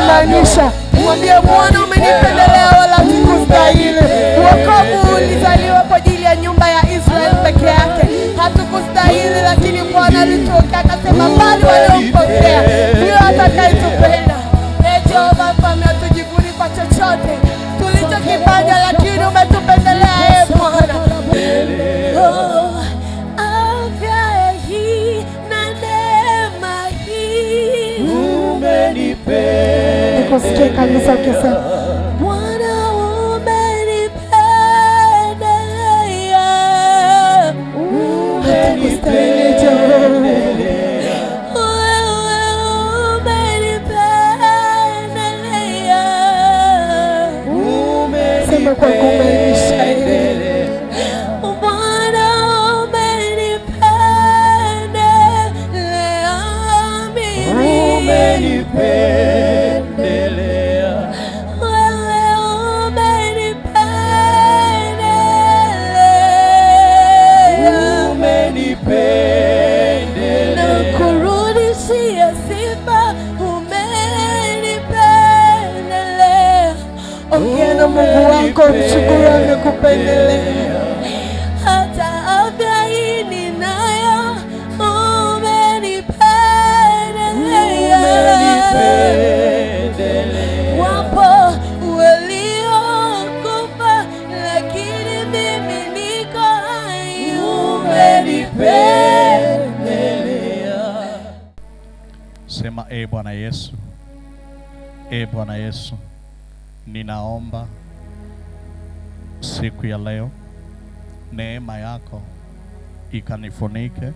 kumaanisha. Mwambie Bwana, umenipendelea wala sikustahili. Wokovu ulizaliwa kwa ajili ya nyumba ya Israeli peke yake. Hatukustahili, lakini Bwana alitokea akasema, bali waliompokea ndio atakayetupenda. Ee Jehova Mfalme, hatujivuni kwa chochote tulichokifanya, lakini umetupendelea, ee Bwana. Oh, afya hii na neema hii. Nikusikie kanisa ukisema, Bwana umenipendelea. Hatukustahili, Jehova. Wewe umenipendelea. Sema kwa kumaanisha. Bwana umenipendelea mimi. Wewe umenipendelea. Na kurudishia sifa, umenipendelea. Ongea na Mungu wako, mshukuru amekupendelea. Hata afya hii ninayo, umenipendelea. Wapo waliokufa, lakini mimi niko hai, umenipendelea. Sema, e Bwana Yesu, e Bwana Yesu, ninaomba siku ya leo neema yako ikanifunike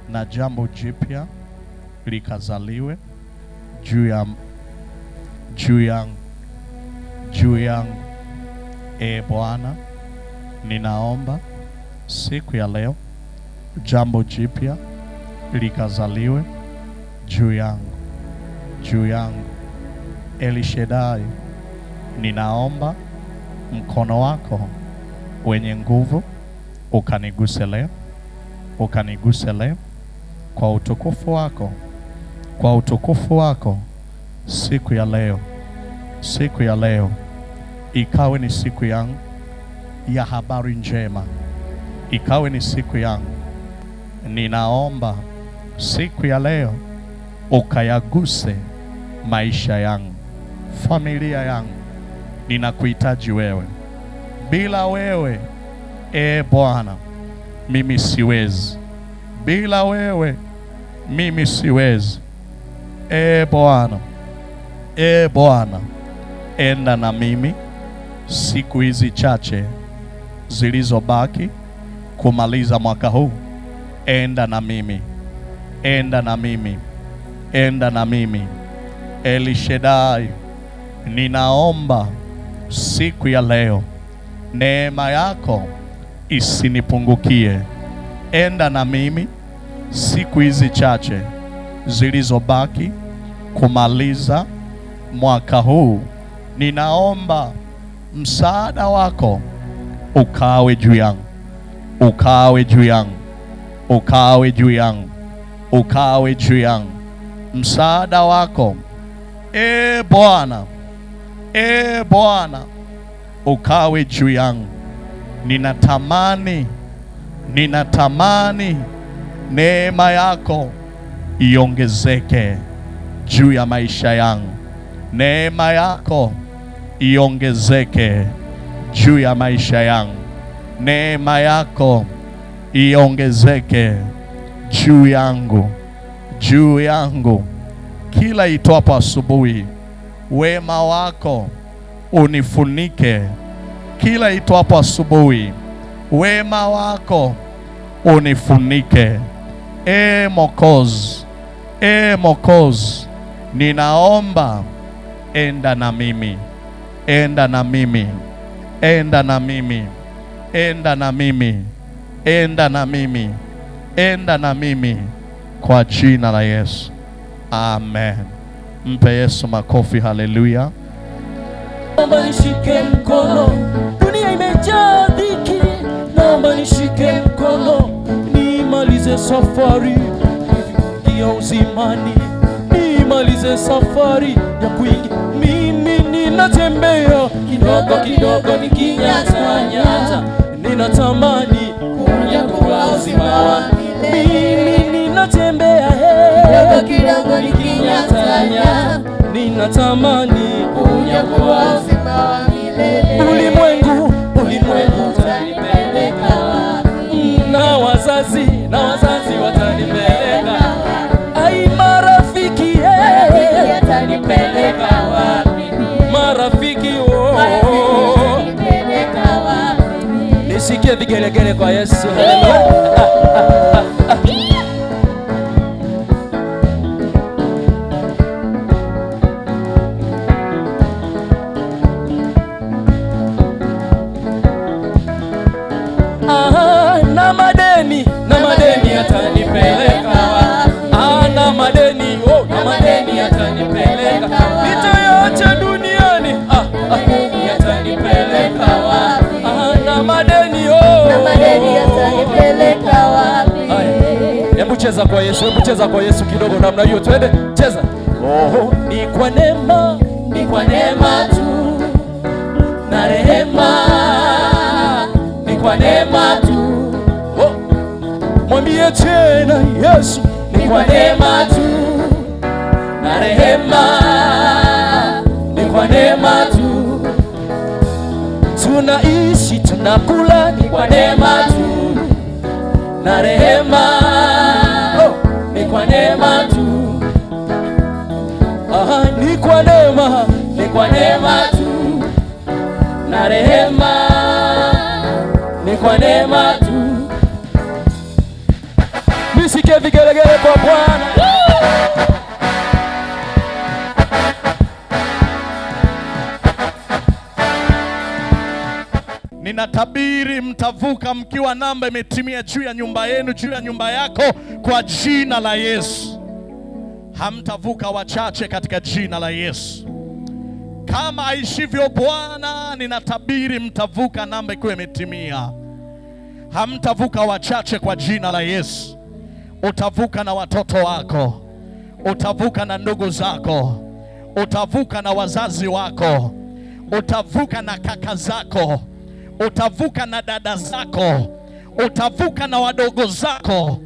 na jambo jipya likazaliwe juu yangu, juu yangu. E Bwana, ninaomba siku ya leo jambo jipya likazaliwe juu yangu, juu yangu. Elishadai, ninaomba mkono wako wenye nguvu ukaniguse leo, ukaniguse leo kwa utukufu wako, kwa utukufu wako siku ya leo, siku ya leo ikawe ni siku yangu ya habari njema, ikawe ni siku yangu. Ninaomba siku ya leo ukayaguse maisha yangu, familia yangu. Ninakuhitaji wewe. Bila wewe, e Bwana, mimi siwezi. Bila wewe mimi siwezi. E Bwana, e Bwana, enda na mimi siku hizi chache zilizobaki kumaliza mwaka huu. Enda na mimi, enda na mimi, enda na mimi. Elishadai, ninaomba siku ya leo neema yako isinipungukie. Enda na mimi siku hizi chache zilizobaki kumaliza mwaka huu. Ninaomba msaada wako ukawe juu yangu, ukawe juu yangu, ukawe juu yangu, ukawe juu yangu. Msaada wako, e Bwana, e Bwana, ukawe juu yangu. Ninatamani, ninatamani neema yako iongezeke juu ya maisha yangu. Neema yako iongezeke juu ya maisha yangu. Neema yako iongezeke juu yangu, juu yangu. Kila itwapo asubuhi, wema wako unifunike. Kila itwapo asubuhi, wema wako unifunike. E Mwokozi, e Mwokozi, ninaomba enda na mimi, enda na mimi, enda na mimi, enda na mimi, enda na mimi, enda na mimi, kwa jina la Yesu, amen. Mpe Yesu makofi, haleluya. Naomba nishike mkono, dunia imejaa dhiki. Naomba nishike mkono, nimalize safari nifikie uzimani, nimalize Nianze safari ya kuingia. Mimi ninatembea kidogo kidogo nikinyata-nyata, ninatamani kunyakua uzima wa milele. Mimi ninatembea Kidogo kidogo nikinyata-nyata, ninatamani kunyakua Uzima wa milele. ulimwengu, ulimwengu utanipeleka wapi? na wazazi, na wazazi watanipeleka, ai marafiki, Marafiki watanipeleka wapi? Marafiki oh. Marafiki watanipeleka wapi? Nisikie vigelegele kwa Yesu. Haleluya. Ah, na madeni, na madeni yatanipeleka wapi? Ah, na madeni, oh, na madeni yatanipeleka. Nitayacha duniani. Ah, ah, yatanipeleka wapi? Ah, na madeni, oh. Na madeni yatanipeleka wapi? Haya. Hebu cheza kwa Yesu, hebu cheza kwa Yesu kidogo namna hiyo, twende cheza. Oh, ni kwa neema, ni kwa neema tu na rehema, ni kwa neema tu. Oh, mwambie tena Yesu, ni kwa neema tu na rehema, ni kwa neema tu. Tunaishi, tunakula, ni kwa neema tu na rehema, oh, ni kwa neema tu. Aha, ni kwa neema, ni kwa neema tu na rehema, ni kwa neema tu. Nisikie vigelegele kwa Bwana. Ninatabiri mtavuka mkiwa namba imetimia juu ya nyumba yenu, juu ya nyumba yako kwa jina la Yesu. Hamtavuka wachache katika jina la Yesu. Kama aishivyo Bwana, ninatabiri mtavuka namba ikiwa imetimia. Hamtavuka wachache kwa jina la Yesu. Utavuka na watoto wako, utavuka na ndugu zako, utavuka na wazazi wako, utavuka na kaka zako, utavuka na dada zako, utavuka na wadogo zako,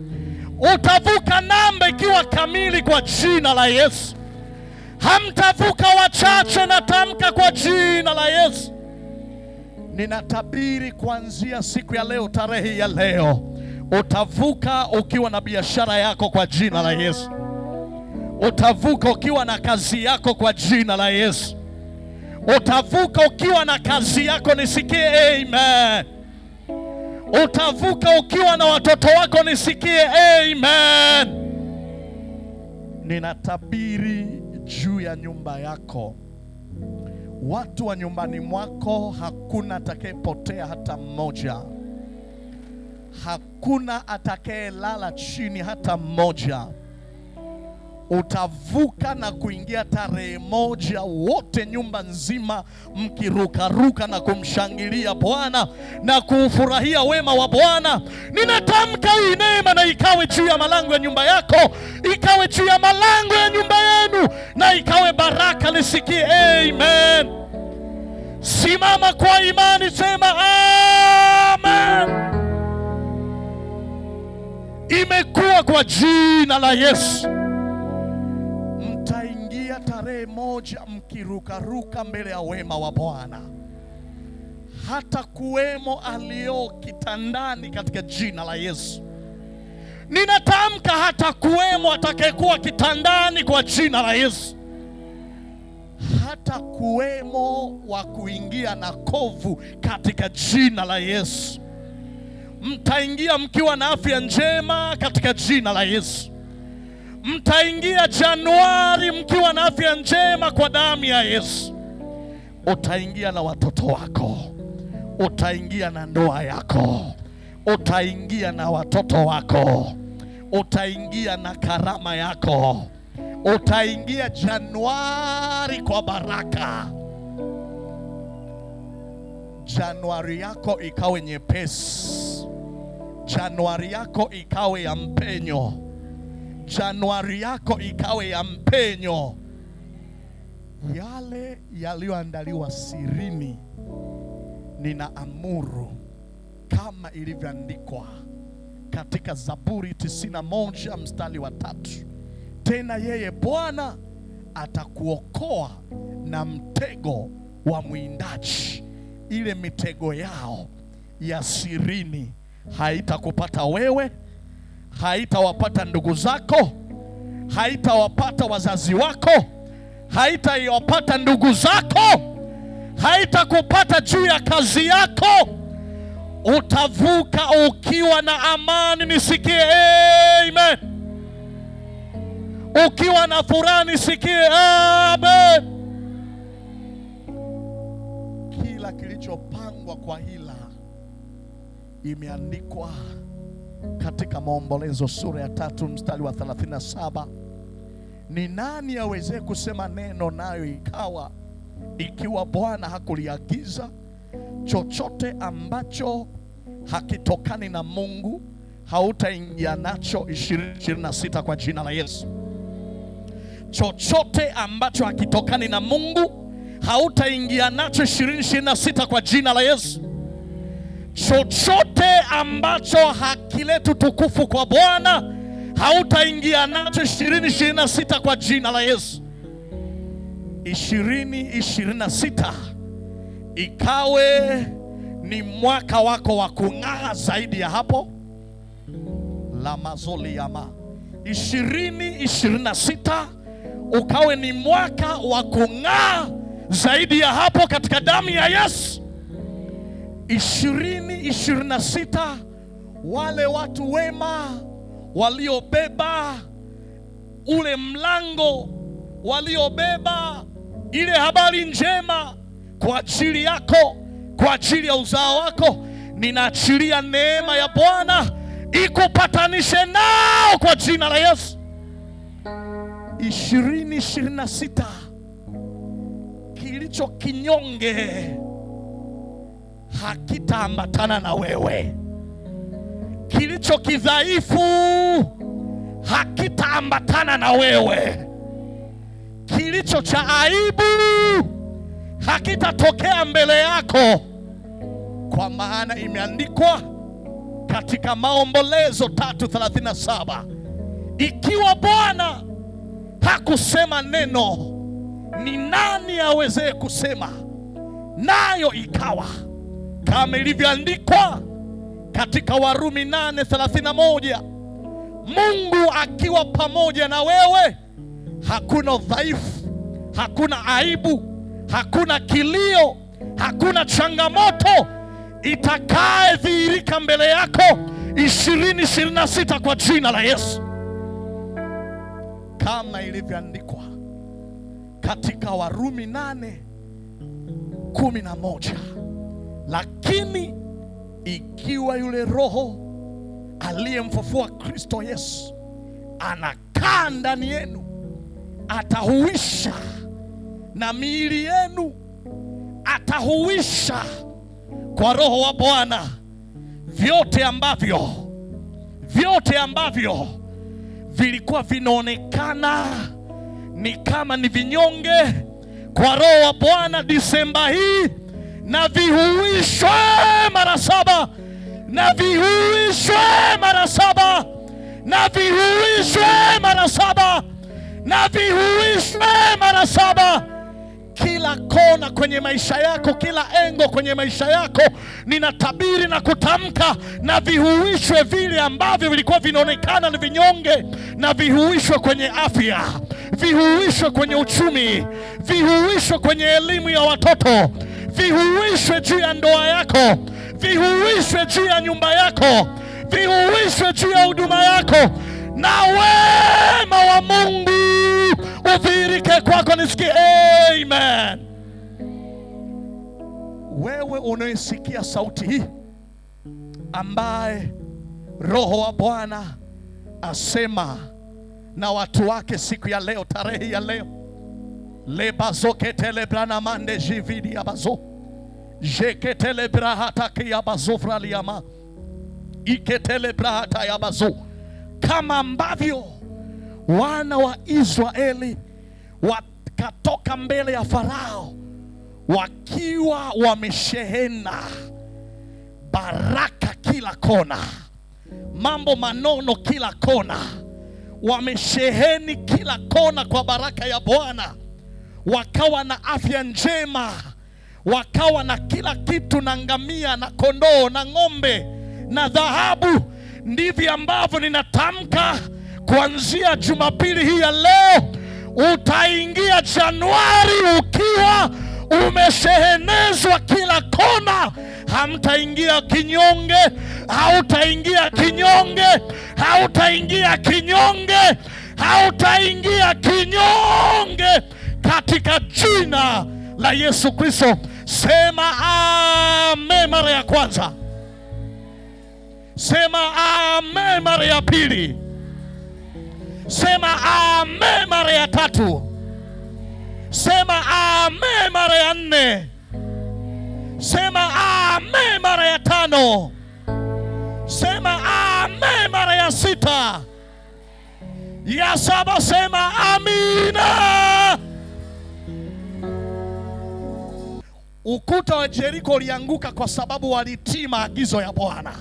utavuka namba ikiwa kamili kwa jina la Yesu. Hamtavuka wachache, natamka kwa jina la Yesu. Ninatabiri kuanzia siku ya leo, tarehe ya leo, utavuka ukiwa na biashara yako kwa jina la Yesu. Utavuka ukiwa na kazi yako kwa jina la Yesu. Utavuka ukiwa na kazi yako, nisikie amen. Utavuka ukiwa na watoto wako, nisikie amen. Ninatabiri juu ya nyumba yako, watu wa nyumbani mwako, hakuna atakayepotea hata mmoja, hakuna atakayelala chini hata mmoja. Utavuka na kuingia tarehe 1, wote nyumba nzima mkirukaruka na kumshangilia Bwana na kuufurahia wema wa Bwana. Ninatamka hii neema na ikawe juu ya malango ya nyumba yako, ikawe juu ya malango ya nyumba yenu, na ikawe baraka. Nisikie amen. Simama kwa imani, sema amen. Imekuwa kwa jina la Yesu. Mtaingia tarehe 1 mkirukaruka mbele ya wema wa Bwana, hata kuwemo alio kitandani katika jina la Yesu. Ninatamka hata kuwemo atakayekuwa kitandani kwa jina la Yesu. Hata kuwemo wa kuingia na kovu katika jina la Yesu. Mtaingia mkiwa na afya njema katika jina la Yesu. Mtaingia Januari mkiwa na afya njema kwa damu ya Yesu. Utaingia na watoto wako, utaingia na ndoa yako, utaingia na watoto wako, utaingia na karama yako, utaingia Januari kwa baraka. Januari yako ikawe nyepesi, Januari yako ikawe ya mpenyo, Januari yako ikawe ya mpenyo. Yale yaliyoandaliwa sirini ninaamuru kama ilivyoandikwa katika Zaburi 91 mstari wa 3, tena yeye Bwana atakuokoa na mtego wa mwindaji. Ile mitego yao ya sirini haitakupata wewe, haitawapata ndugu zako, haitawapata wazazi wako, haitawapata ndugu zako, haitakupata juu ya kazi yako. Utavuka ukiwa na amani, nisikie amen. Ukiwa na furaha, nisikie amen. Kila kilichopangwa kwa hila imeandikwa katika Maombolezo sura ya 3 mstari wa 37. Ni nani aweze kusema neno nayo ikawa, ikiwa Bwana hakuliagiza? Chochote ambacho hakitokani na Mungu hautaingia nacho 2026 kwa jina la Yesu. Chochote ambacho hakitokani na Mungu hautaingia nacho 2026 kwa jina la Yesu. Chochote ambacho hakileti utukufu kwa Bwana hautaingia nacho 2026 kwa jina la Yesu. 2026 ikawe ni mwaka wako wa kung'aa zaidi ya hapo. La mazoli yama 2026 ukawe ni mwaka wa kung'aa zaidi ya hapo katika damu ya Yesu. 2026 wale watu wema waliobeba ule mlango, waliobeba ile habari njema kwa ajili yako, kwa ajili ya uzao wako, ninaachilia neema ya Bwana ikupatanishe nao kwa jina la Yesu. 2026 kilicho kinyonge hakitaambatana na wewe, kilicho kidhaifu hakitaambatana na wewe, kilicho cha aibu hakitatokea mbele yako, kwa maana imeandikwa katika Maombolezo 3:37, ikiwa Bwana hakusema neno, ni nani awezeye kusema? Nayo ikawa, kama ilivyoandikwa katika Warumi 8:31, Mungu akiwa pamoja na wewe, hakuna udhaifu, hakuna aibu, hakuna kilio, hakuna changamoto itakayedhihirika mbele yako 2026 kwa jina la Yesu. Kama ilivyoandikwa katika Warumi 8:11, lakini ikiwa yule Roho aliyemfufua Kristo Yesu anakaa ndani yenu, atahuisha na miili yenu, atahuisha kwa Roho wa Bwana vyote ambavyo vilikuwa vinaonekana ni kama ni vinyonge, kwa Roho wa Bwana Disemba hii na vihuishwe mara saba, na vihuishwe mara saba, na vihuishwe mara saba, na vihuishwe mara saba. Kila kona kwenye maisha yako, kila engo kwenye maisha yako, ninatabiri na kutamka, na vihuishwe vile ambavyo vilikuwa vinaonekana ni vinyonge, na vihuishwe kwenye afya, vihuishwe kwenye uchumi, vihuishwe kwenye elimu ya watoto, vihuishwe juu ya ndoa yako, vihuishwe juu ya nyumba yako, vihuishwe juu ya huduma yako, na wema wa Mungu udhihirike kwako. Nisikie amen. Wewe unayesikia sauti hii, ambaye Roho wa Bwana asema na watu wake siku ya leo, tarehe ya leo, lebazoketelebrana jividi abazo jeketelebrahatakiyabazofraliama iketelebrahatayabazo, kama ambavyo wana wa Israeli Wakatoka mbele ya Farao wakiwa wameshehena baraka kila kona, mambo manono kila kona, wamesheheni kila kona kwa baraka ya Bwana. Wakawa na afya njema, wakawa na kila kitu, na ngamia na kondoo na ng'ombe na dhahabu. Ndivyo ambavyo ninatamka kuanzia Jumapili hii ya leo, utaingia Januari ukiwa umeshehenezwa kila kona. Hamtaingia kinyonge, hautaingia kinyonge, hautaingia kinyonge, hautaingia kinyonge, katika jina la Yesu Kristo. Sema amen mara ya kwanza. Sema amen mara ya pili. Sema amen mara ya tatu. Sema amen mara ya nne. Sema amen mara ya tano. Sema amen mara ya sita. Ya saba sema amina. Ukuta wa Jeriko ulianguka kwa sababu walitii maagizo ya Bwana,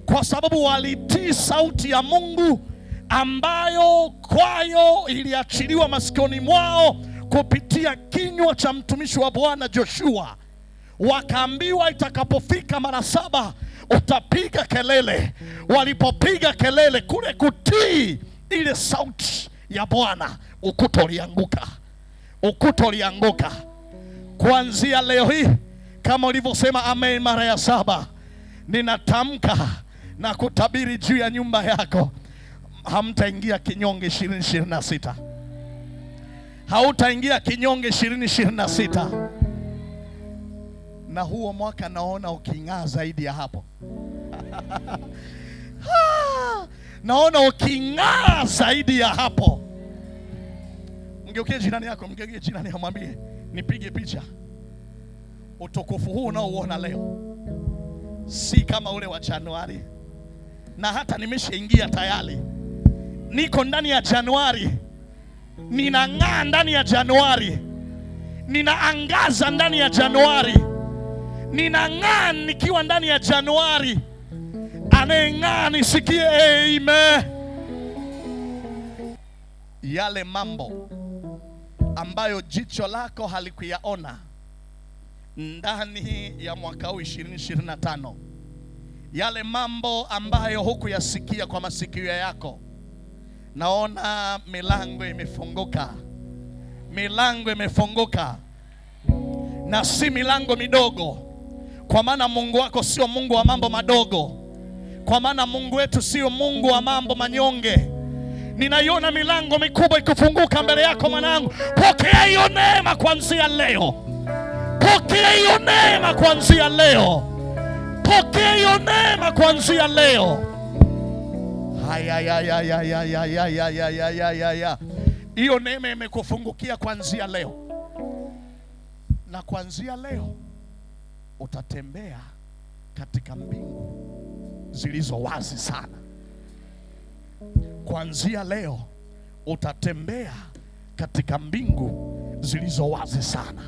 kwa sababu walitii sauti ya Mungu ambayo kwayo iliachiliwa masikioni mwao kupitia kinywa cha mtumishi wa Bwana Joshua. Wakaambiwa itakapofika mara saba utapiga kelele. Walipopiga kelele, kule kutii ile sauti ya Bwana, ukuta ulianguka. Ukuta ulianguka. Kuanzia leo hii, kama ulivyosema amen mara ya saba, ninatamka na kutabiri juu ya nyumba yako, hamtaingia kinyonge 2026. Hautaingia kinyonge 2026. Na huo mwaka naona uking'aa zaidi ya hapo. Naona uking'aa zaidi ya hapo. Mgeukie jirani yako, mgeukie jirani yako, mwambie nipige picha. Utukufu huu unaouona leo si kama ule wa Januari, na hata nimeshaingia tayari. Niko ndani ya Januari, ninang'aa ndani ya Januari, ninaangaza ndani ya Januari, ninang'aa nikiwa ndani ya Januari. Anayeng'aa nisikie amen. Yale mambo ambayo jicho lako halikuyaona ndani ya mwaka huu 2025, yale mambo ambayo hukuyasikia kwa masikio yako, naona milango imefunguka. Milango imefunguka, na si milango midogo, kwa maana Mungu wako sio Mungu wa mambo madogo, kwa maana Mungu wetu sio Mungu wa mambo manyonge. Ninaiona milango mikubwa ikifunguka mbele yako mwanangu. Pokea hiyo neema kuanzia leo. Pokea hiyo neema kuanzia leo. Pokea hiyo neema kuanzia leo. Haya. Hiyo neema imekufungukia kuanzia leo. Na kuanzia leo utatembea katika mbingu zilizo wazi sana. Kuanzia leo utatembea katika mbingu zilizo wazi sana.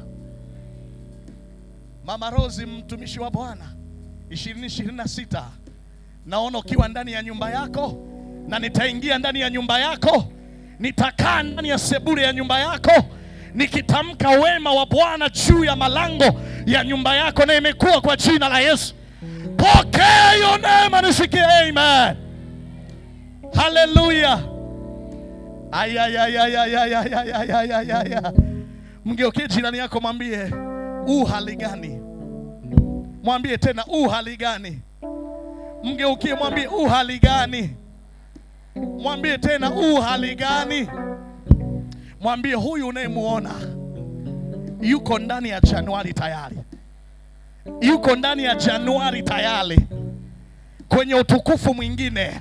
Mama Rose, mtumishi wa Bwana, 2026 naona ukiwa ndani ya nyumba yako, na nitaingia ndani ya nyumba yako, nitakaa ndani ya sebule ya nyumba yako, nikitamka wema wa Bwana juu ya malango ya nyumba yako, na imekuwa kwa jina la Yesu. Pokea hiyo neema, nisikie amen. Haleluya. Ayayayayayayayayayaya. Mgeukie jirani yako, mwambie u hali gani? Mwambie tena u hali gani? Mgeukie mwambie u hali gani? Mwambie tena u hali gani? Mwambie huyu unayemuona yuko ndani ya Januari tayari. Yuko ndani ya Januari tayari, kwenye utukufu mwingine,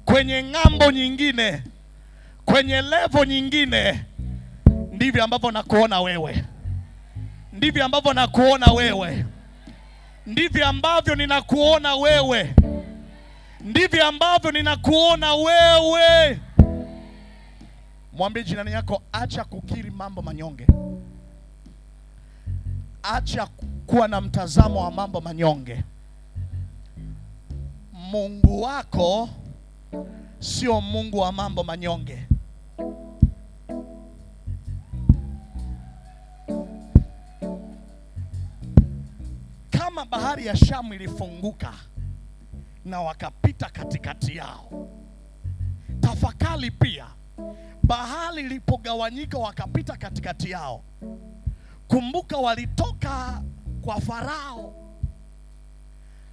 kwenye ng'ambo nyingine, kwenye levo nyingine. Ndivyo ambavyo nakuona wewe, ndivyo ambavyo nakuona wewe, ndivyo ambavyo ninakuona wewe, ndivyo ambavyo ninakuona wewe. Mwambie jirani yako, acha kukiri mambo manyonge. Acha kuwa na mtazamo wa mambo manyonge. Mungu wako sio Mungu wa mambo manyonge. Kama bahari ya Shamu ilifunguka na wakapita katikati yao, tafakari pia bahari ilipogawanyika wakapita katikati yao. Kumbuka walitoka kwa Farao,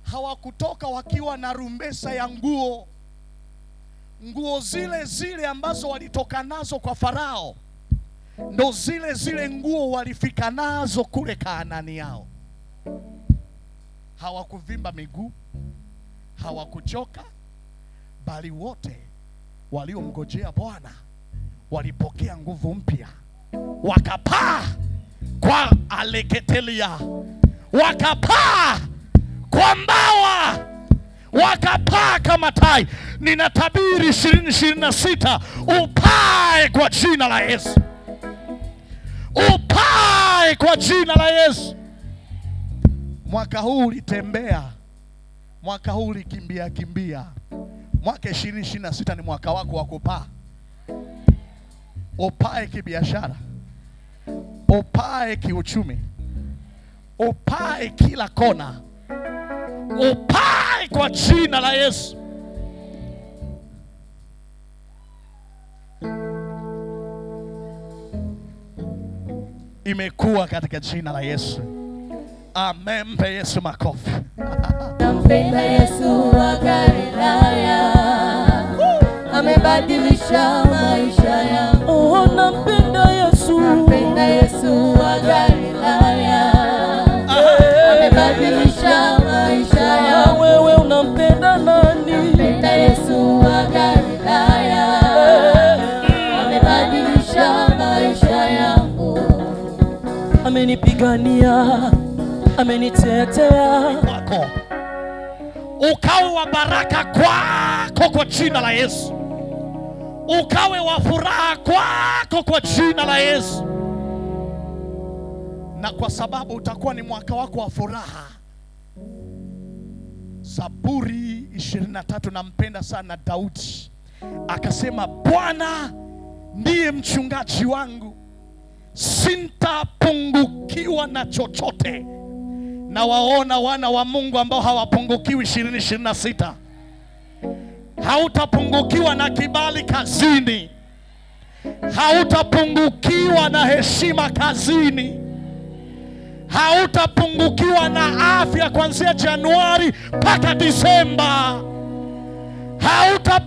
hawakutoka wakiwa na rumbesa ya nguo. Nguo zile zile ambazo walitoka nazo kwa Farao ndo zile zile nguo walifika nazo kule Kaanani yao. Hawakuvimba miguu, hawakuchoka, bali wote waliomngojea Bwana walipokea nguvu mpya, wakapaa kwa aleketelia, wakapaa kwa mbawa, wakapaa kama tai. Ninatabiri 2026 upae kwa jina la Yesu, upae kwa jina la Yesu. Mwaka huu ulitembea, mwaka huu ulikimbia kimbia. Mwaka 2026 ni mwaka wako wa kupaa. Upae kibiashara, upae kiuchumi, upae kila kona, upae kwa jina la Yesu. Imekuwa katika jina la Yesu. Amen. Mpe Yesu makofi. Nampenda Yesu wa Galilaya, amebadilisha maisha yangu. Oh, nampenda Yesu. Nampenda Yesu wa Galilaya, amebadilisha maisha yangu. Wewe unampenda nani? Nampenda Yesu wa Galilaya, amebadilisha maisha yangu. Amenipigania, amenitetea. Kwako ukawe wa baraka kwako kwa jina la Yesu, ukawe wa furaha kwako kwa jina la Yesu. Na kwa sababu utakuwa ni mwaka wako wa furaha. Zaburi 23, nampenda sana Daudi, akasema Bwana ndiye mchungaji wangu, sintapungukiwa na chochote. Na waona wana wa Mungu ambao hawapungukiwi 2026. Hautapungukiwa na kibali kazini, hautapungukiwa na heshima kazini, hautapungukiwa na afya kuanzia Januari mpaka Disemba,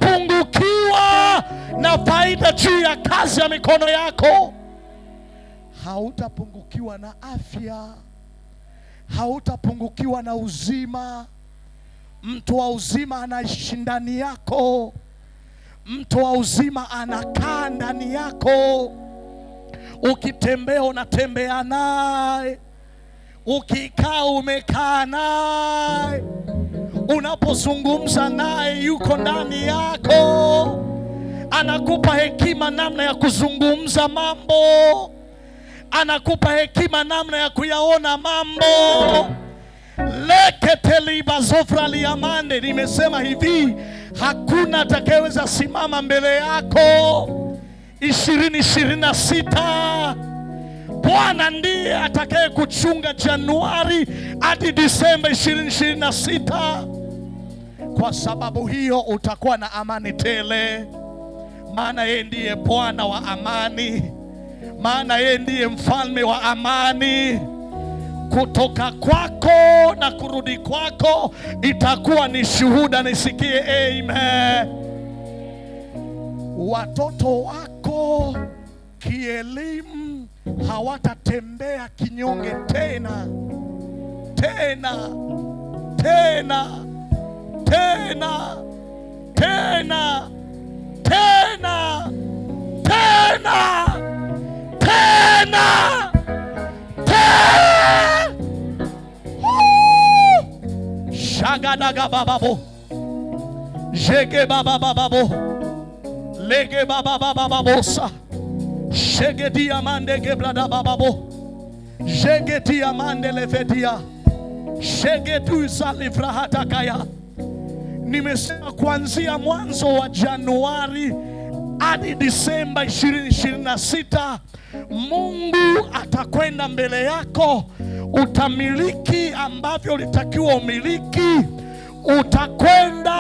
hautapungukiwa na faida juu ya kazi ya mikono yako, hautapungukiwa na afya, hautapungukiwa na uzima. Mtu wa uzima anaishi ndani yako, mtu wa uzima anakaa ndani yako. Ukitembea unatembea naye, ukikaa umekaa naye, unapozungumza naye yuko ndani yako, anakupa hekima namna ya kuzungumza mambo, anakupa hekima namna ya kuyaona mambo. Leketeliba zofra liamande, nimesema hivi, hakuna atakayeweza simama mbele yako 2026. Bwana ndiye atakaye kuchunga Januari hadi Disemba 2026. Kwa sababu hiyo utakuwa na amani tele, maana yeye ndiye Bwana wa amani, maana yeye ndiye mfalme wa amani. Kutoka kwako na kurudi kwako itakuwa ni shuhuda. Nisikie amen. Watoto wako kielimu hawatatembea kinyonge tena tena tena tena tena tena tena tena tena. Shagadaga bababo, jege babababo, lege bababababosa. Shegedia mande gebrada bababo. Shegedia mande levedia. Shegeduza livrahatakaya. Nimesema kuanzia mwanzo wa Januari hadi Disemba 2026 Mungu atakwenda mbele yako. Utamiliki ambavyo ulitakiwa umiliki. Utakwenda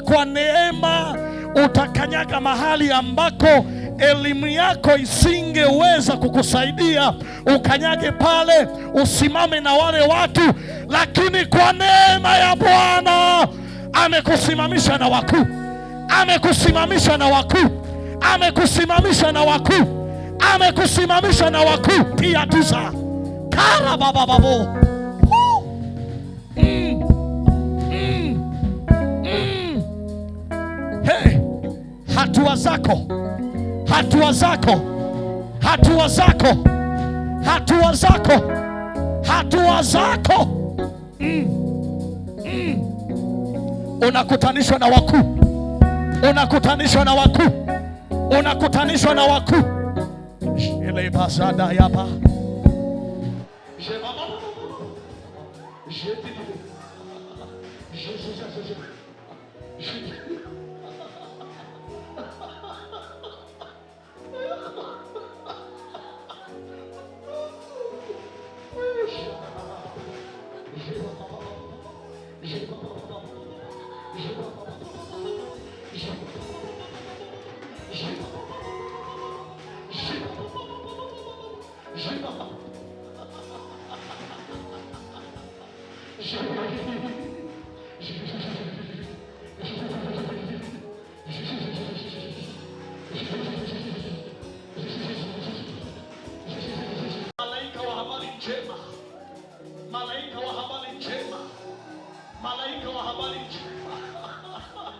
kwa neema, utakanyaga mahali ambako elimu yako isingeweza kukusaidia ukanyage pale, usimame na wale watu, lakini kwa neema ya Bwana amekusimamisha na wakuu, amekusimamisha na wakuu, amekusimamisha na wakuu, amekusimamisha na wakuu. Pia tuza kara baba babo. Hey, hatua zako, hatua zako, hatua zako, hatua zako, hatua zako. Unakutanishwa na wakuu, unakutanishwa na wakuu, unakutanishwa na wakuu. Shele basada yaba. Malaika wa habari njema, malaika wa habari njema, malaika wa habari njema.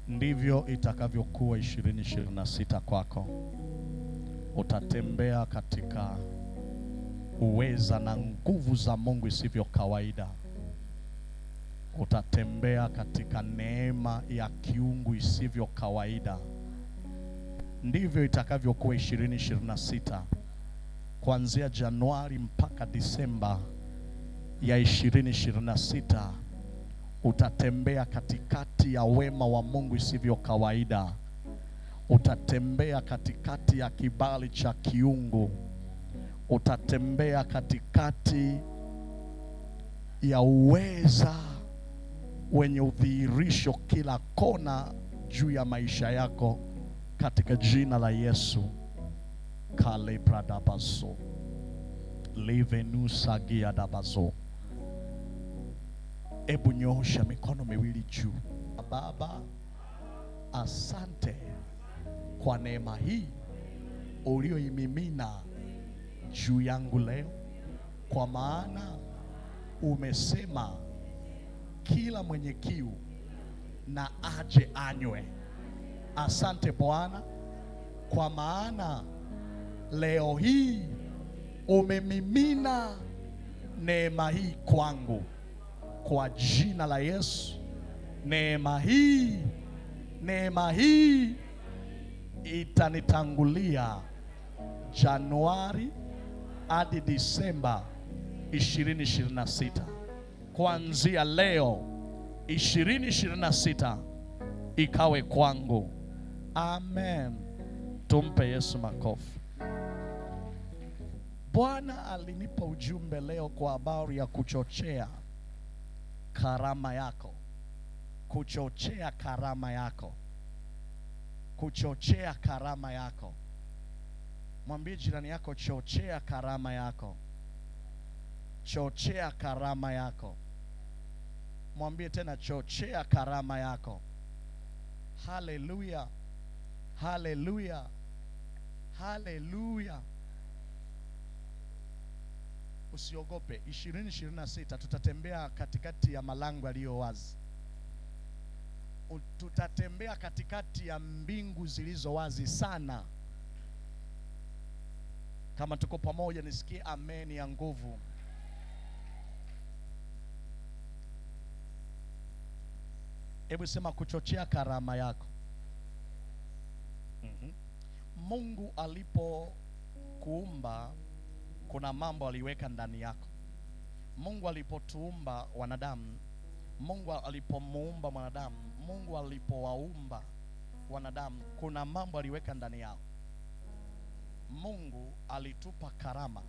Ndivyo itakavyokuwa 2026 kwako. Utatembea katika uweza na nguvu za Mungu isivyo kawaida. Utatembea katika neema ya kiungu isivyo kawaida. Ndivyo itakavyokuwa 2026 kuanzia Januari mpaka Disemba ya 2026. Utatembea katikati ya wema wa Mungu isivyo kawaida. Utatembea katikati ya kibali cha kiungu. Utatembea katikati ya uweza wenye udhihirisho kila kona juu ya maisha yako katika jina la Yesu. Kalebradabazo livenusagiadabazo. Ebu nyoosha mikono miwili juu. Baba, asante kwa neema hii ulioimimina juu yangu leo, kwa maana umesema kila mwenye kiu na aje anywe. Asante Bwana, kwa maana leo hii umemimina neema hii kwangu. Kwa jina la Yesu, neema hii, neema hii itanitangulia Januari hadi Disemba 2026. Kuanzia leo 2026 ikawe kwangu. Amen. Tumpe Yesu makofi. Bwana alinipa ujumbe leo kwa habari ya kuchochea karama yako. Kuchochea karama yako. Kuchochea karama yako. Mwambie jirani yako, chochea karama yako. Chochea karama yako. Mwambie tena, chochea karama yako. Haleluya. Haleluya. Haleluya. Usiogope. 2026 tutatembea katikati ya malango yaliyo wazi. Tutatembea katikati ya mbingu zilizo wazi sana. Kama tuko pamoja, nisikie amen ya nguvu. Hebu sema, kuchochea karama yako. Mungu alipokuumba kuna mambo aliweka ndani yako. Mungu alipotuumba wanadamu, Mungu alipomuumba mwanadamu, Mungu alipowaumba wanadamu, kuna mambo aliweka ndani yao. Mungu alitupa karama.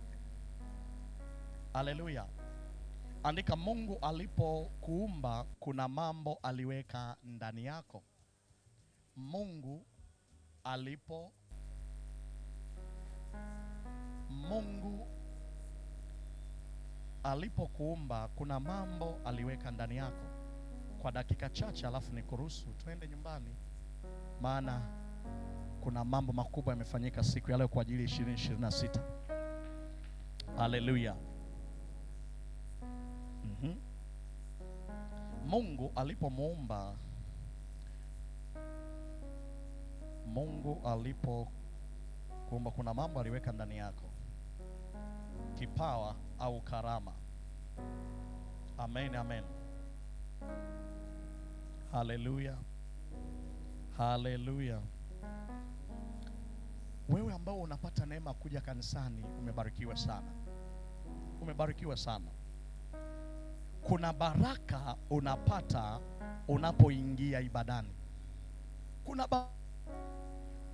Haleluya. Andika, Mungu alipokuumba kuna mambo aliweka ndani yako. Mungu alipokuumba kuna mambo aliweka ndani yako. Kwa dakika chache alafu nikuruhusu twende nyumbani, maana kuna mambo makubwa yamefanyika siku ya leo kwa ajili ya 2026. Haleluya. Mungu alipomuumba, Mungu alipokuumba kuna mambo aliweka ndani yako, kipawa au karama. Amen, amen. Haleluya. Haleluya. Wewe ambao unapata neema kuja kanisani, umebarikiwa sana. Umebarikiwa sana. Kuna baraka unapata unapoingia ibadani.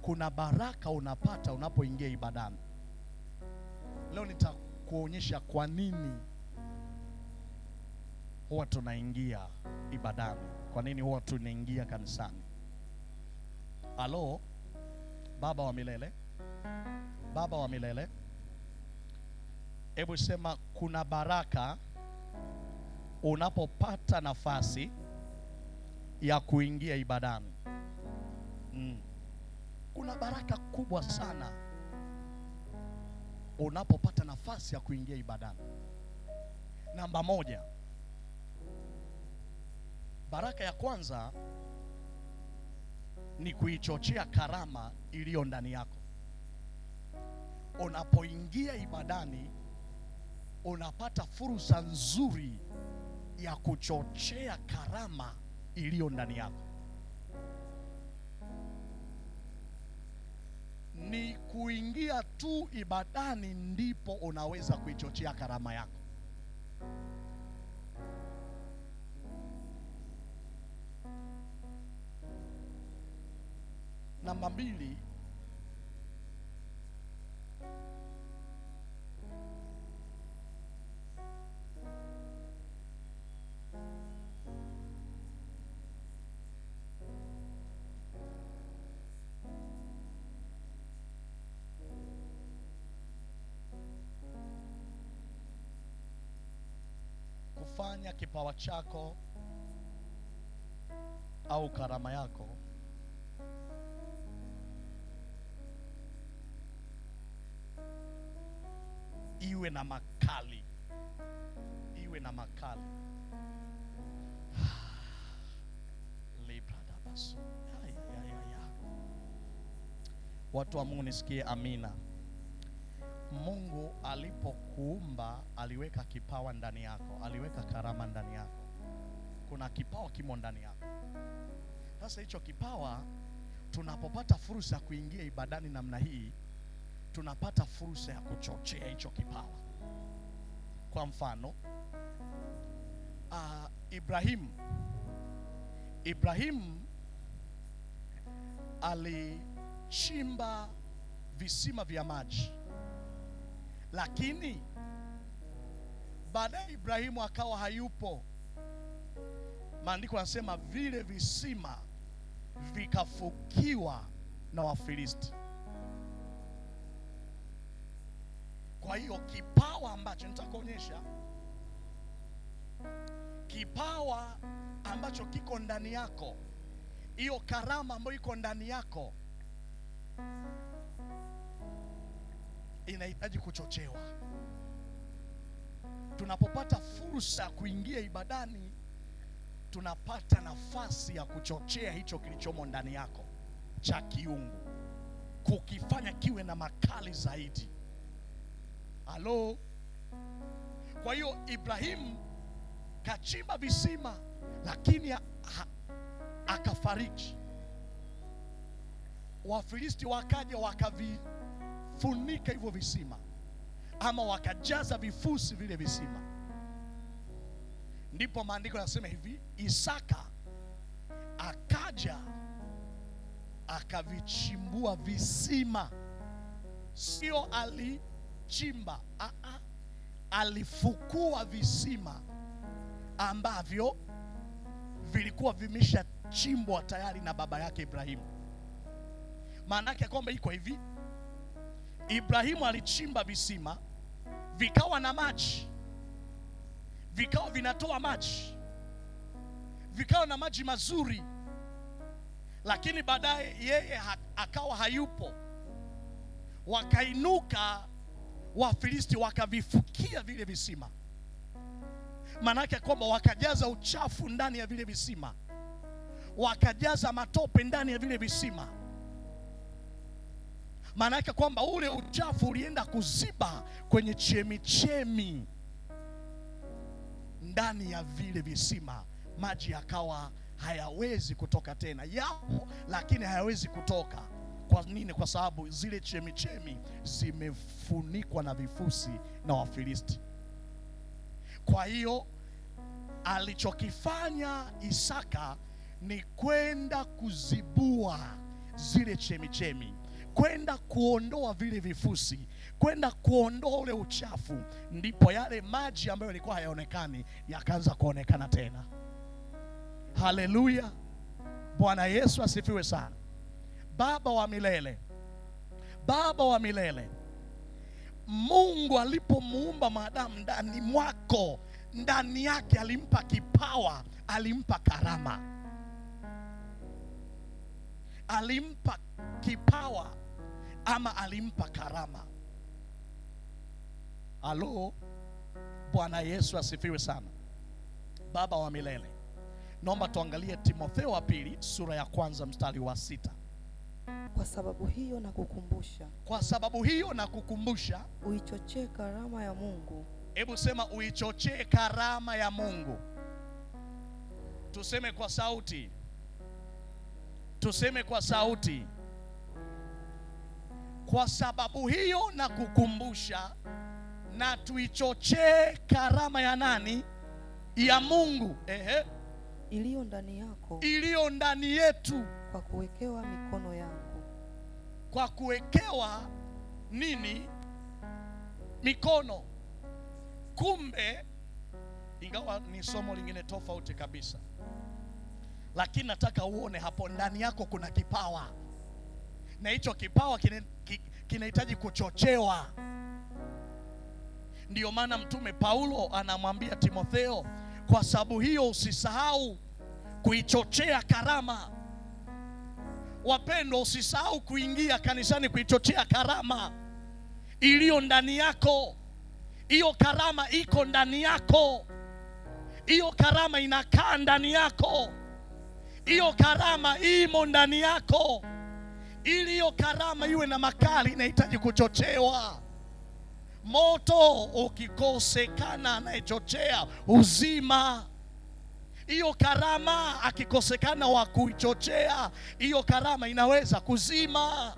Kuna baraka unapata unapoingia ibadani. Leo nitakuonyesha kwa nini huwa tunaingia ibadani, kwa nini huwa tunaingia kanisani. Alo, Baba wa milele, Baba wa milele, hebu sema, kuna baraka unapopata nafasi ya kuingia ibadani. Kuna baraka kubwa sana unapopata nafasi ya kuingia ibadani. Namba moja, baraka ya kwanza ni kuichochea karama iliyo ndani yako. Unapoingia ibadani unapata fursa nzuri ya kuchochea karama iliyo ndani yako. Ni kuingia tu ibadani ndipo unaweza kuichochea karama yako. Namba mbili, kufanya kipawa chako au karama yako iwe na makali, iwe na makali. Watu wa Mungu nisikie amina. Mungu alipokuumba aliweka kipawa ndani yako, aliweka karama ndani yako. Kuna kipawa kimo ndani yako. Sasa hicho kipawa, tunapopata fursa ya kuingia ibadani namna hii, tunapata fursa ya kuchochea hicho kipawa. Kwa mfano, Ibrahimu alichimba visima vya maji, lakini baadaye Ibrahimu akawa hayupo. Maandiko yanasema vile visima vikafukiwa na Wafilisti. Kwa hiyo kipawa ambacho nitakuonyesha, kipawa ambacho kiko ndani yako, hiyo karama ambayo iko ndani yako inahitaji kuchochewa. Tunapopata fursa ya kuingia ibadani, tunapata nafasi ya kuchochea hicho kilichomo ndani yako cha kiungu, kukifanya kiwe na makali zaidi. Halo. Kwa hiyo Ibrahimu kachimba visima, lakini akafariki. Wafilisti wakaja wakavifunika hivyo visima, ama wakajaza vifusi vile visima. Ndipo maandiko yanasema hivi, Isaka akaja akavichimbua visima. Sio alichimba, alifukua visima ambavyo vilikuwa vimeshachimbwa tayari na baba yake Ibrahimu. Maana yake kwamba iko hivi, Ibrahimu alichimba visima vikawa na maji, vikawa vinatoa maji, vikawa na maji mazuri, lakini baadaye yeye akawa hayupo. Wakainuka Wafilisti wakavifukia vile visima. Maana yake kwamba wakajaza uchafu ndani ya vile visima, wakajaza matope ndani ya vile visima. Maana yake kwamba ule uchafu ulienda kuziba kwenye chemichemi ndani ya vile visima, maji yakawa hayawezi kutoka tena. Yapo lakini hayawezi kutoka. Kwa nini? Kwa sababu zile chemichemi zimefunikwa na vifusi na Wafilisti. Kwa hiyo alichokifanya Isaka ni kwenda kuzibua zile chemichemi, kwenda kuondoa vile vifusi, kwenda kuondoa ule uchafu. Ndipo yale maji ambayo yalikuwa hayaonekani yakaanza kuonekana tena. Haleluya! Bwana Yesu asifiwe sana. Baba wa milele, Baba wa milele, Mungu alipomuumba mwanadamu ndani mwako, ndani yake alimpa kipawa, alimpa karama. Alimpa kipawa ama alimpa karama. Halo, Bwana Yesu asifiwe sana. Baba wa milele, naomba tuangalie Timotheo wa pili sura ya 1 mstari wa 6. Kwa sababu hiyo nakukumbusha. Kwa sababu hiyo nakukumbusha, uichochee karama ya Mungu. Hebu sema uichochee karama ya Mungu. Tuseme kwa sauti. Tuseme kwa sauti. Kwa sababu hiyo nakukumbusha na tuichochee karama ya nani? Ya Mungu. Ehe. Iliyo ndani yako. Iliyo ndani yetu. Kwa kuwekewa mikono yangu. Kwa kuwekewa nini? Mikono. Kumbe, ingawa ni somo lingine tofauti kabisa, lakini nataka uone hapo ndani yako kuna kipawa, na hicho kipawa kinahitaji kuchochewa. Ndiyo maana Mtume Paulo anamwambia Timotheo, kwa sababu hiyo usisahau kuichochea karama. Wapendwa, usisahau kuingia kanisani kuichochea karama iliyo ndani yako. Hiyo karama iko ndani yako. Hiyo karama inakaa ndani yako. Hiyo karama imo ndani yako. Ili hiyo karama iwe na makali, inahitaji kuchochewa. Moto ukikosekana anayechochea uzima. Hiyo karama akikosekana wa kuichochea, hiyo karama inaweza kuzima.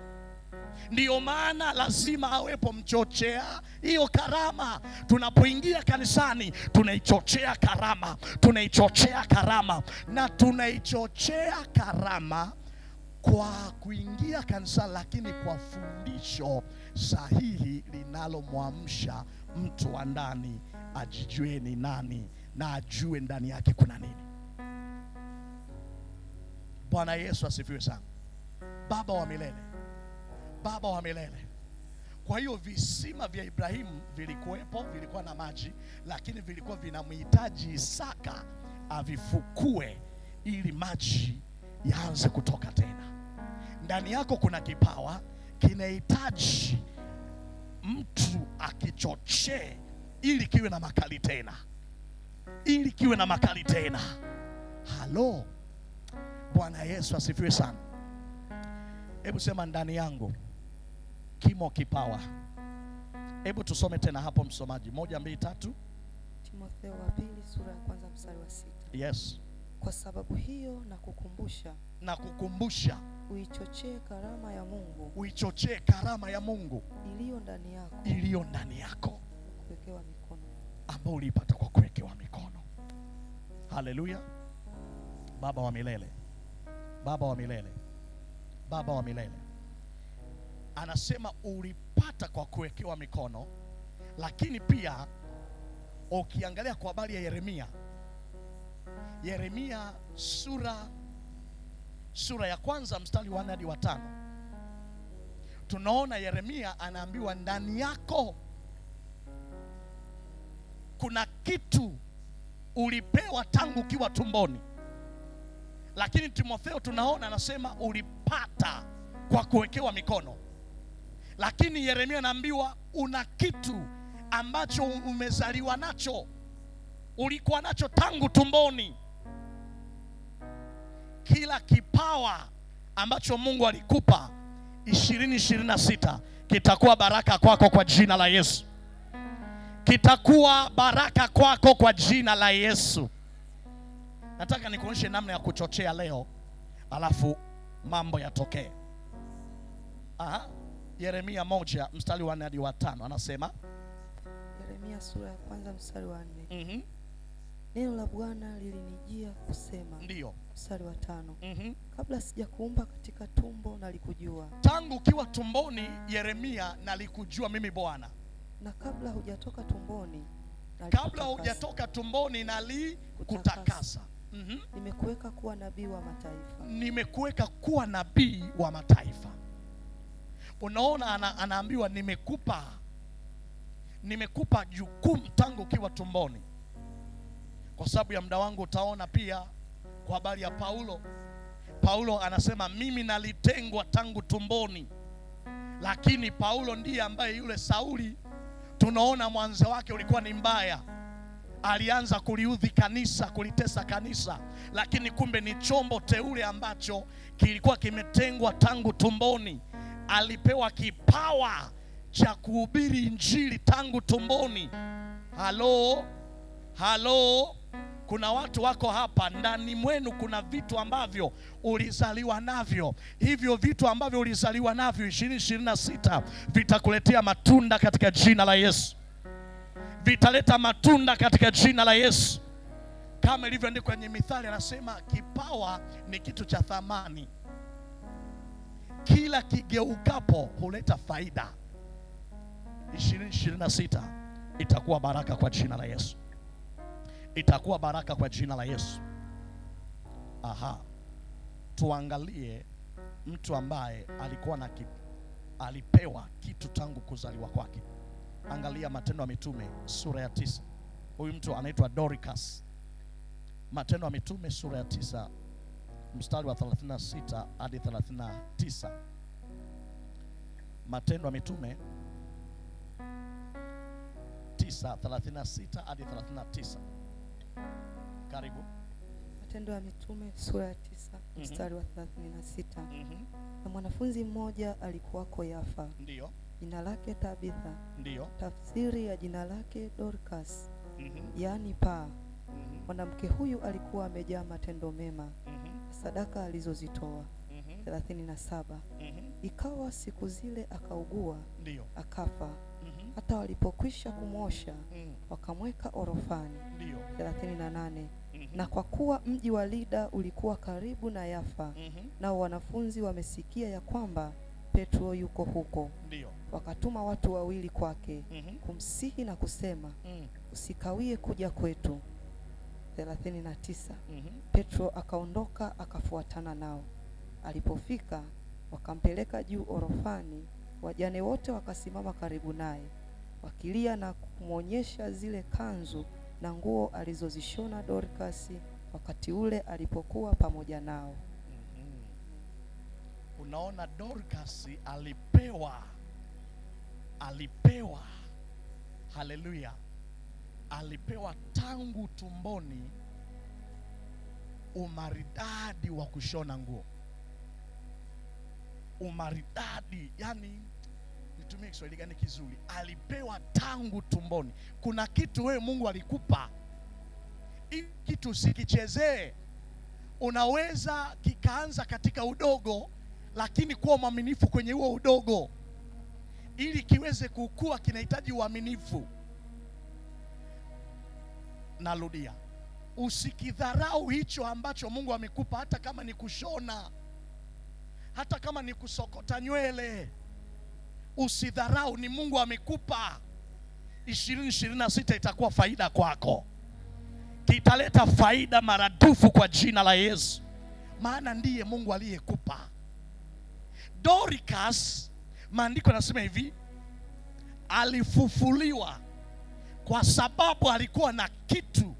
Ndiyo maana lazima awepo mchochea hiyo karama. Tunapoingia kanisani tunaichochea karama, tunaichochea karama, na tunaichochea karama kwa kuingia kanisa, lakini kwa fundisho sahihi linalomwamsha mtu wa ndani ajijue ni nani na ajue ndani yake kuna nini. Bwana Yesu asifiwe sana. Baba wa milele, Baba wa milele. Kwa hiyo visima vya Ibrahimu vilikuwepo, vilikuwa na maji, lakini vilikuwa vinamhitaji Isaka avifukue ili maji yaanze kutoka tena. Ndani yako kuna kipawa kinahitaji mtu akichochee ili kiwe na makali tena, ili kiwe na makali tena. Halo, Bwana Yesu asifiwe sana. Hebu sema, ndani yangu kimo kipawa. Hebu tusome tena hapo, msomaji. 1, 2, 3. Timotheo wa pili sura ya kwanza mstari wa 6. Yes. Kwa sababu hiyo nakukumbusha, Na kukumbusha uichochee karama ya Mungu uichochee karama ya Mungu iliyo ndani yako iliyo ndani yako, kuwekewa mikono. ambao uliipata kwa kuwekewa mikono. Haleluya. Baba wa milele, Baba wa milele, Baba wa milele anasema ulipata kwa kuwekewa mikono. Lakini pia ukiangalia kwa habari ya Yeremia, Yeremia sura ya kwanza mstari wa 4 hadi wa 5, tunaona Yeremia anaambiwa ndani yako kuna kitu ulipewa tangu ukiwa tumboni. Lakini Timotheo tunaona anasema ulipata kwa kuwekewa mikono. Lakini Yeremia anaambiwa una kitu ambacho umezaliwa nacho, ulikuwa nacho tangu tumboni. Kila kipawa ambacho Mungu alikupa 2026 kitakuwa baraka kwako kwa jina la Yesu. Kitakuwa baraka kwako kwa jina la Yesu. Nataka nikuonyeshe namna ya kuchochea leo, alafu mambo yatokee. Aha. Yeremia 1 mstari wa 4 hadi wa 5 anasema, Yeremia sura ya kwanza mstari wa 4. Neno la Bwana lilinijia kusema. Ndiyo. Mstari wa 5. Kabla sijakuumba katika tumbo nalikujua. Tangu ukiwa tumboni Yeremia nalikujua mimi Bwana. Na kabla hujatoka tumboni kabla hujatoka tumboni nalikutakasa. Nimekuweka kuwa nabii wa mataifa. Nimekuweka kuwa nabii wa mataifa. Unaona, anaambiwa nimekupa jukumu tangu ukiwa tumboni. Kwa sababu ya muda wangu utaona pia kwa habari ya Paulo. Paulo anasema mimi nalitengwa tangu tumboni. Lakini Paulo ndiye ambaye yule Sauli tunaona mwanzo wake ulikuwa ni mbaya. Alianza kuliudhi kanisa, kulitesa kanisa, lakini kumbe ni chombo teule ambacho kilikuwa kimetengwa tangu tumboni. Alipewa kipawa cha kuhubiri injili tangu tumboni. Halo, halo. Kuna watu wako hapa ndani mwenu, kuna vitu ambavyo ulizaliwa navyo. Hivyo vitu ambavyo ulizaliwa navyo 2026 vitakuletea matunda katika jina la Yesu. Vitaleta matunda katika jina la Yesu. Kama ilivyoandikwa kwenye Mithali, anasema kipawa ni kitu cha thamani, kila kigeukapo huleta faida. 2026 itakuwa baraka kwa jina la Yesu. Itakuwa baraka kwa jina la Yesu. Aha. Tuangalie mtu ambaye alikuwa na alipewa kitu tangu kuzaliwa kwake. Angalia Matendo ya Mitume sura ya 9. Huyu mtu anaitwa Dorcas. Matendo ya Mitume sura ya 9 mstari wa 36 hadi 39. Matendo ya Mitume 9:36 hadi 39. Karibu. Matendo ya Mitume sura ya 9 mstari wa 36. Na mwanafunzi mmoja alikuwako Yafa. Ndiyo. Jina lake Tabitha. Ndiyo. Tafsiri ya jina lake Dorcas. Yaani paa. Mwanamke huyu alikuwa amejaa matendo mema, sadaka alizozitoa. 37. Ikawa siku zile akaugua, Ndio. akafa. Hata walipokwisha kumwosha, wakamweka orofani. Ndio. 38. Na kwa kuwa mji wa Lida ulikuwa karibu na Yafa, nao wanafunzi wamesikia ya kwamba Petro yuko huko, Ndio. wakatuma watu wawili kwake kumsihi na kusema, usikawie kuja kwetu. 39. Petro akaondoka akafuatana nao. Alipofika wakampeleka juu orofani. Wajane wote wakasimama karibu naye, wakilia na kumwonyesha zile kanzu na nguo alizozishona Dorkasi wakati ule alipokuwa pamoja nao. Unaona, Dorcas alipewa, haleluya, alipewa tangu tumboni umaridadi wa kushona nguo. Umaridadi, yani nitumie Kiswahili gani kizuri? Alipewa tangu tumboni. Kuna kitu wewe Mungu alikupa, hii kitu usikichezee. Unaweza kikaanza katika udogo, lakini kuwa mwaminifu kwenye huo udogo ili kiweze kukua, kinahitaji uaminifu. Narudia, usikidharau hicho ambacho Mungu amekupa, hata kama ni kushona, hata kama ni kusokota nywele, usidharau, ni Mungu amekupa. 2026 itakuwa faida kwako, kitaleta faida maradufu kwa jina la Yesu, maana ndiye Mungu aliyekupa. Dorcas, maandiko yanasema hivi, alifufuliwa kwa sababu alikuwa na kitu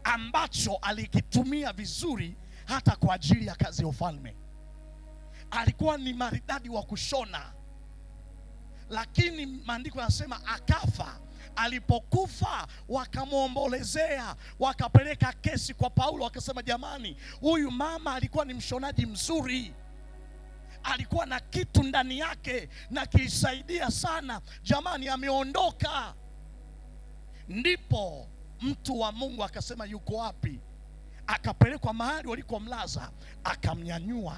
ambacho alikitumia vizuri hata kwa ajili ya kazi ya ufalme. Alikuwa ni maridadi wa kushona, lakini maandiko yanasema akafa. Alipokufa wakamwombolezea, wakapeleka kesi kwa Paulo, wakasema jamani, huyu mama alikuwa ni mshonaji mzuri, alikuwa na kitu ndani yake na kilisaidia sana, jamani, ameondoka. Ndipo mtu wa Mungu akasema yuko wapi? Akapelekwa mahali walikomlaza, akamnyanyua,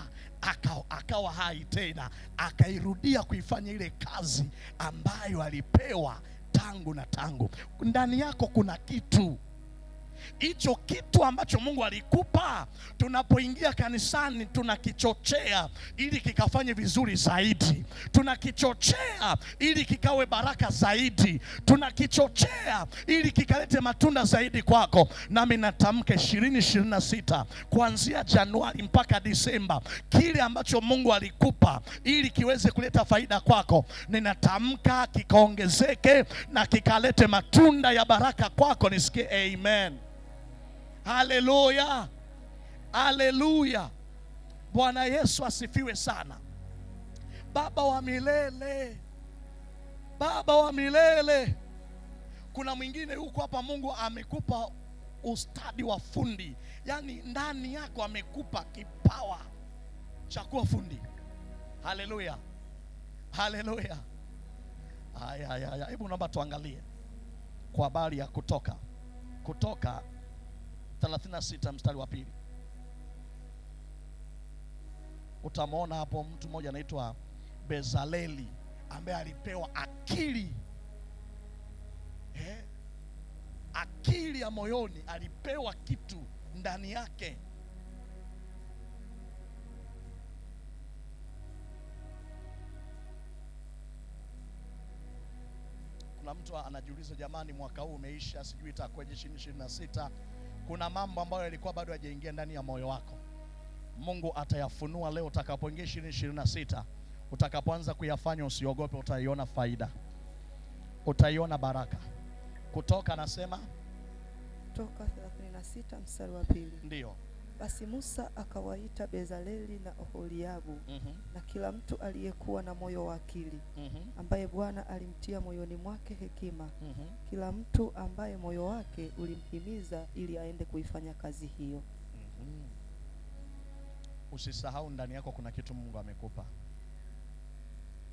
akawa hai tena, akairudia kuifanya ile kazi ambayo alipewa tangu na tangu. Ndani yako kuna kitu. Hicho kitu ambacho Mungu alikupa, tunapoingia kanisani tunakichochea ili kikafanye vizuri zaidi, tunakichochea ili kikawe baraka zaidi, tunakichochea ili kikalete matunda zaidi kwako. Nami natamka 2026 kuanzia Januari mpaka Disemba, kile ambacho Mungu alikupa ili kiweze kuleta faida kwako, ninatamka kikaongezeke na kikalete matunda ya baraka kwako. Nisikie amen. Haleluya, haleluya. Bwana Yesu asifiwe sana. Baba wa milele, Baba wa milele. Kuna mwingine huko hapa, Mungu amekupa ustadi wa fundi, yaani ndani yako amekupa kipawa cha kuwa fundi. Haleluya, haleluya. Haya, haya, hebu naomba tuangalie kwa habari ya Kutoka, Kutoka 36 mstari wa 2. Utamwona hapo mtu mmoja anaitwa Bezaleli ambaye alipewa akili, akili ya moyoni, alipewa kitu ndani yake. Kuna mtu anajiuliza, jamani, mwaka huu umeisha, sijui itakuwaje 2026. Kuna mambo ambayo yalikuwa bado hayajaingia ndani ya moyo wako. Mungu atayafunua leo utakapoingia 2026. Utakapoanza kuyafanya usiogope, utaiona faida, utaiona baraka. Kutoka anasema, Kutoka 36 mstari wa 2. Ndio. Basi Musa akawaita Bezaleli na Oholiabu na kila mtu aliyekuwa na moyo wa akili, ambaye Bwana alimtia moyoni mwake hekima, kila mtu ambaye moyo wake ulimhimiza ili aende kuifanya kazi hiyo. Usisahau ndani yako kuna kitu Mungu amekupa.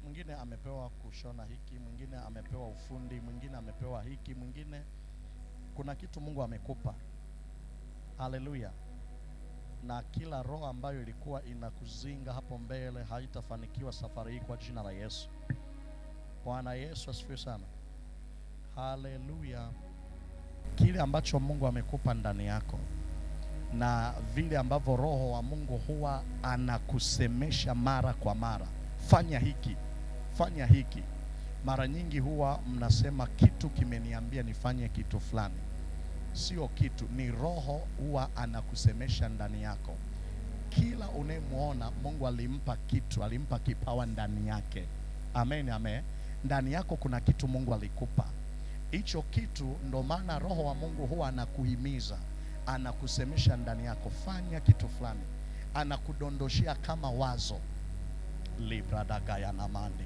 Mwingine amepewa kushona hiki, mwingine amepewa ufundi, mwingine amepewa hiki, mwingine kuna kitu Mungu amekupa. Haleluya. Na kila roho ambayo ilikuwa inakuzinga hapo mbele haitafanikiwa safari hii kwa jina la Yesu. Bwana Yesu asifiwe sana. Haleluya. Kile ambacho Mungu amekupa ndani yako na vile ambavyo Roho wa Mungu huwa anakusemesha mara kwa mara, fanya hiki, fanya hiki. Mara nyingi huwa mnasema kitu kimeniambia nifanye kitu fulani. Sio kitu, ni Roho huwa anakusemesha ndani yako. Kila unayemuona Mungu alimpa kitu, alimpa kipawa ndani yake. Amen, amen. Ndani yako kuna kitu Mungu alikupa. Hicho kitu ndo maana Roho wa Mungu huwa anakuhimiza, anakusemesha ndani yako, fanya kitu fulani, anakudondoshia kama wazo. Libradagayanamandi.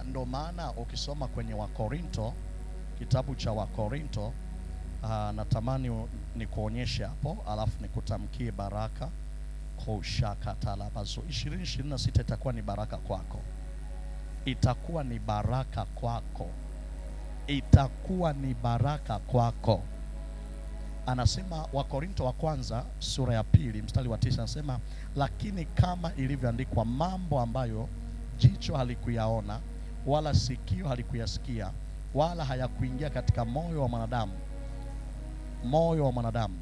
Ndo maana ukisoma kwenye Wakorinto, kitabu cha Wakorinto, natamani nikuonyeshe hapo, alafu nikutamkie baraka. Koshakatalabazo 2026 itakuwa ni baraka kwako, itakuwa ni baraka kwako, itakuwa ni baraka kwako. Anasema Wakorinto wa kwanza sura ya 2 mstari wa 9, anasema lakini kama ilivyoandikwa, mambo ambayo jicho halikuyaona wala sikio halikuyasikia wala hayakuingia katika moyo wa mwanadamu, moyo wa mwanadamu,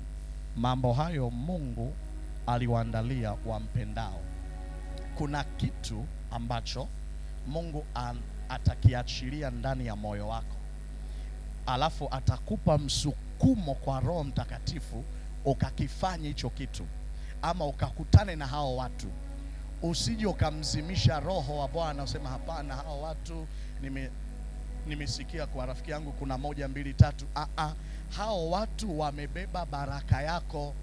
mambo hayo Mungu aliwaandalia wampendao. Kuna kitu ambacho Mungu atakiachilia ndani ya moyo wako, alafu atakupa msukumo kwa Roho Mtakatifu ukakifanye hicho kitu, ama ukakutane na hao watu. Usije ukamzimisha Roho wa Bwana usema hapana, hao watu nimesikia kwa rafiki yangu kuna 1 2 3. Hao watu wamebeba baraka yako.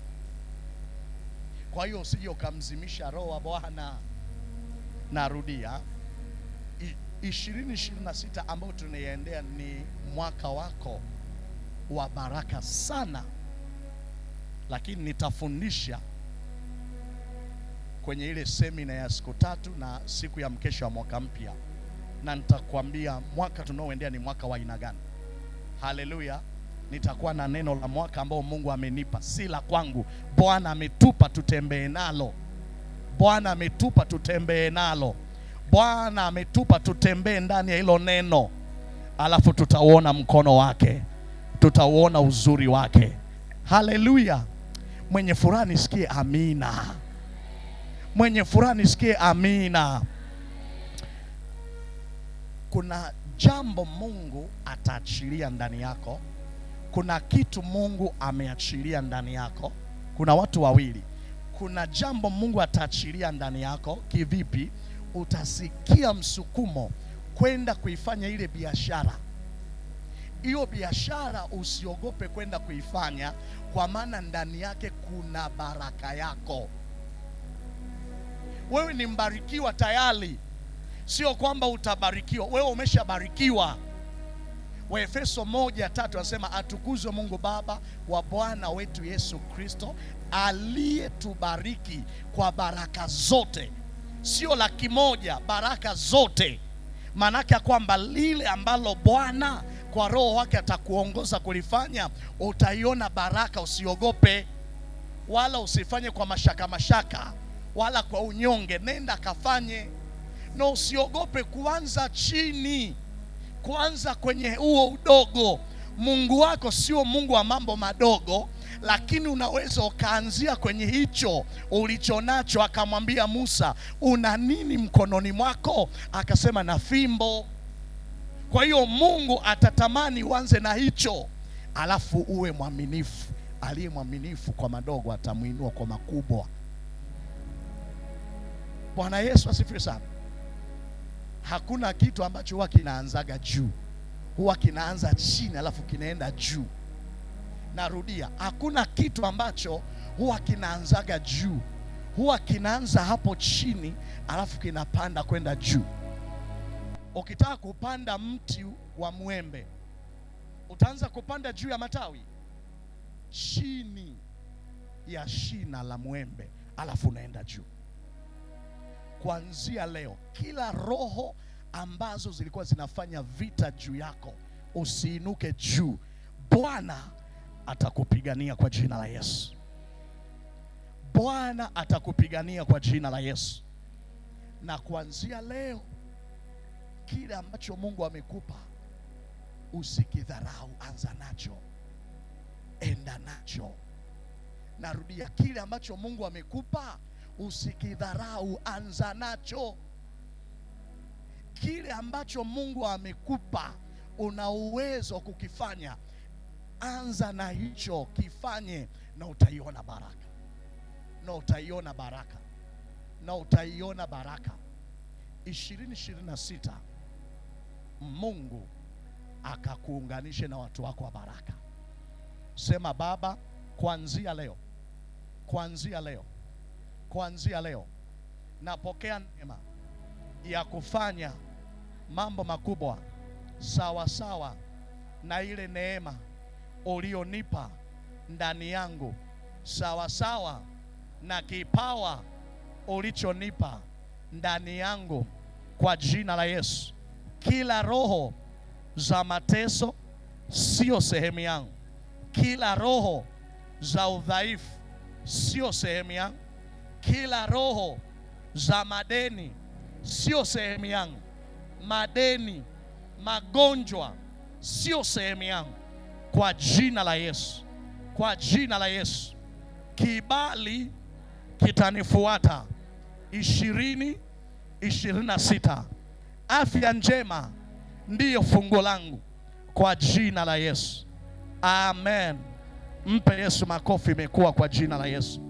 Kwa hiyo usije ukamzimisha Roho wa Bwana. Narudia, 2026 ambao tunaiendea ni mwaka wako wa baraka sana, lakini nitafundisha kwenye ile semina ya siku 3 na siku ya mkesha wa mwaka mpya, na nitakwambia mwaka tunaoendea ni mwaka wa aina gani. Haleluya. Nitakuwa na neno la mwaka ambao Mungu amenipa, si la kwangu. Bwana ametupa tutembee nalo. Bwana ametupa tutembee nalo. Bwana ametupa tutembee ndani ya hilo neno, alafu tutauona mkono wake, tutauona uzuri wake. Haleluya. Mwenye furaha nisikie amina. Mwenye furaha nisikie amina. Kuna jambo Mungu ataachilia ndani yako. Kuna kitu Mungu ameachilia ndani yako. Kuna watu wawili. Kuna jambo Mungu ataachilia ndani yako. Kivipi? Utasikia msukumo kwenda kuifanya ile biashara. Hiyo biashara usiogope kwenda kuifanya, kwa maana ndani yake kuna baraka yako. Wewe ni mbarikiwa tayari. Sio kwamba utabarikiwa, wewe umeshabarikiwa. Waefeso 1:3 anasema atukuzwe Mungu Baba wa Bwana wetu Yesu Kristo, aliyetubariki kwa baraka zote. Sio laki moja, baraka zote. Maanake kwamba lile ambalo Bwana kwa Roho wake atakuongoza kulifanya, utaiona baraka. Usiogope wala usifanye kwa mashaka mashaka wala kwa unyonge. Nenda kafanye, na usiogope kuanza chini, kuanza kwenye huo udogo. Mungu wako sio Mungu wa mambo madogo, lakini unaweza ukaanzia kwenye hicho ulichonacho. Akamwambia Musa, una nini mkononi mwako? Akasema na fimbo. Kwa hiyo Mungu atatamani uanze na hicho, alafu uwe mwaminifu. Aliye mwaminifu kwa madogo atamuinua kwa makubwa. Bwana Yesu asifiwe sana. Hakuna kitu ambacho huwa kinaanzaga juu, huwa kinaanza chini alafu kinaenda juu. Narudia, hakuna kitu ambacho huwa kinaanzaga juu, huwa kinaanza hapo chini alafu kinapanda kwenda juu. Ukitaka kupanda mti wa mwembe, utaanza kupanda juu ya matawi, chini ya shina la mwembe, alafu unaenda juu. Kuanzia leo, kila roho ambazo zilikuwa zinafanya vita juu yako, usiinuke juu. Bwana atakupigania kwa jina la Yesu. Bwana atakupigania kwa jina la Yesu. Na kuanzia leo, kile ambacho Mungu amekupa usikidharau, anza nacho, enda nacho. Narudia, kile ambacho Mungu amekupa usikidharau, anza nacho. Kile ambacho Mungu amekupa una uwezo wa kukifanya, anza na hicho, kifanye, na utaiona baraka, na utaiona baraka, na utaiona baraka. 2026 Mungu akakuunganishe na watu wako wa baraka. Sema, Baba, kuanzia leo, kuanzia leo, kuanzia leo napokea neema ya kufanya mambo makubwa sawa sawa na ile neema ulionipa ndani yangu, sawa sawa na kipawa ulichonipa ndani yangu, kwa jina la Yesu. Kila roho za mateso sio sehemu yangu, kila roho za udhaifu sio sehemu yangu, kila roho za madeni sio sehemu yangu, madeni, magonjwa sio sehemu yangu, kwa jina la Yesu, kwa jina la Yesu. Kibali kitanifuata 2026. Afya njema ndiyo funguo langu kwa jina la Yesu, amen. Mpe Yesu makofi, imekuwa kwa jina la Yesu.